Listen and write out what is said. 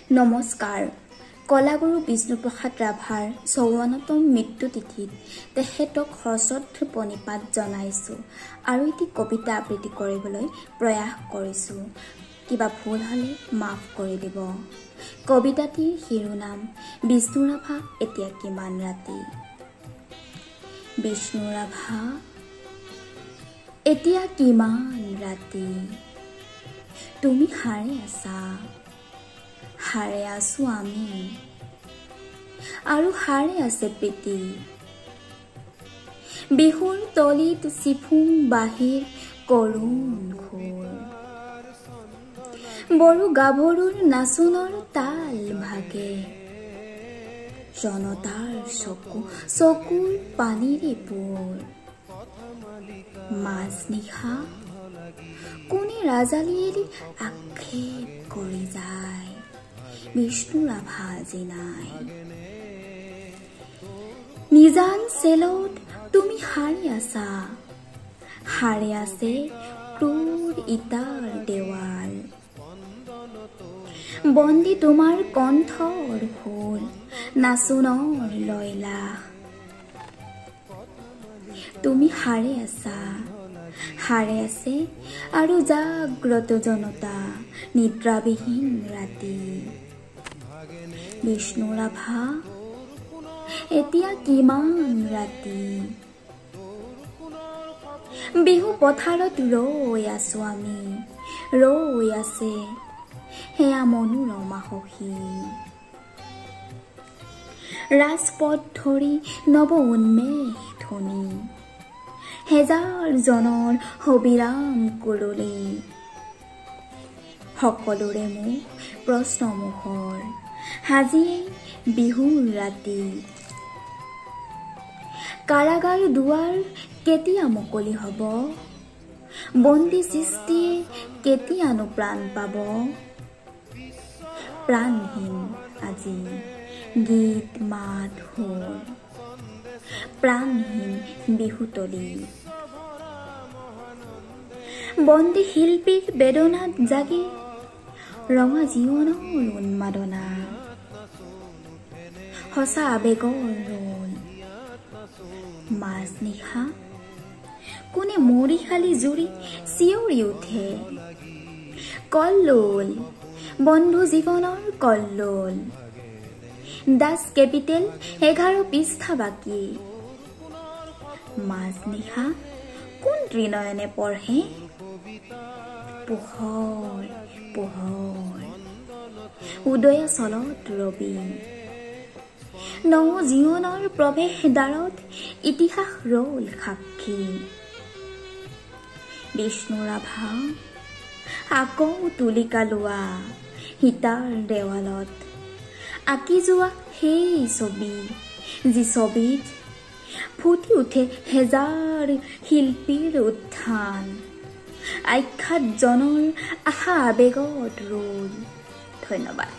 নমস্কাৰ। কলাগুৰু বিষ্ণুপ্ৰসাদ ৰাভাৰ 54তম মৃত্যু তিথিত তেখেতক সশ্ৰদ্ধ প্ৰণিপাত জনাইছোঁ আৰু এটি কবিতা আবৃত্তি কৰিবলৈ প্ৰয়াস কৰিছোঁ। কিবা ভুল হ'লে মাফ কৰি দিব। কবিতাটিৰ শিৰোনাম বিষ্ণু ৰাভা এতিয়া কিমান ৰাতি। বিষ্ণু ৰাভা এতিয়া কিমান ৰাতি, তুমি সাৰে আছা, সাৰে আছো আমি, আৰু সাৰে আছে প্ৰীতি। বিহুৰ তলিত চিফুং বাঁহীৰ কৰুণ সুৰ, বড়ো গাভৰুৰ নাচোনৰ তাল ভাগে, জনতাৰ চকু চকুৰ পানীৰে পূৰ। মাজনিশা কোনে ৰাজালি এৰি আক্ষেপ কৰি যায়, বিষ্ণু ৰাভা আজি নাই। নিজান চেলত তুমি সাৰে আছা, সাৰে আছে ক্ৰূৰ ইটাৰ দেৱাল। বন্দী তোমাৰ কণ্ঠৰ সুৰ, নাচোনৰ লয়লাস। তুমি সাৰে আছা, সাৰে আছে আৰু জাগ্ৰত জনতা নিদ্ৰাবিহীন ৰাতি। বিষ্ণু ৰাভা এতিয়া কিমান ৰাতি। বিহু পথাৰত ৰৈ আছো আমি, ৰৈ আছে সেয়া মনোৰমা সখী। ৰাজপথ ধৰি নৱ উন্মেষ ধ্বনি, হেজাৰ জনৰ হবিৰাম কুৰুলি। সকলোৰে মুখ প্ৰশ্নমুখৰ, সাজিয়েই বিহুৰ ৰাতি। কাৰাগাৰ দুৱাৰ কেতিয়া মুকলি হ'ব, বন্দী সৃষ্টিয়ে কেতিয়ানো প্ৰাণ পাব। প্ৰাণহীন আজি গীত মাত সুৰ, প্ৰাণহীন বিহুতলী। বন্দী শিল্পীৰ বেদনাত জাগে ৰঙা জীৱনৰ উন্মাদনা, সঁচা আৱেগৰ ৰোল। মাজনিশা কোনে মৰিশালি জুৰি চিঞৰি উঠে, কল্লোল বন্ধু জীৱনৰ কল্লোল। দাস কেপিটেল 11 পৃষ্ঠা বাকী। মাজনিশা কোন ত্ৰিনয়নে পঢ়ে, পোহৰ পোহৰ উদয়াচলত ৰবি। ন জীৱনৰ প্ৰৱেশ দ্বাৰত ইতিহাস ৰল সাক্ষী। বিষ্ণু ৰাভা আকৌ তুলিকা লোৱা সীতাৰ দেৱালত আঁকি যোৱা সেই ছবি, যি ছবিত ফুটি উঠে হেজাৰ শিল্পীৰ উত্থান, আখ্যাত জনৰ আশা আৱেগত ৰোল। ধন্যবাদ।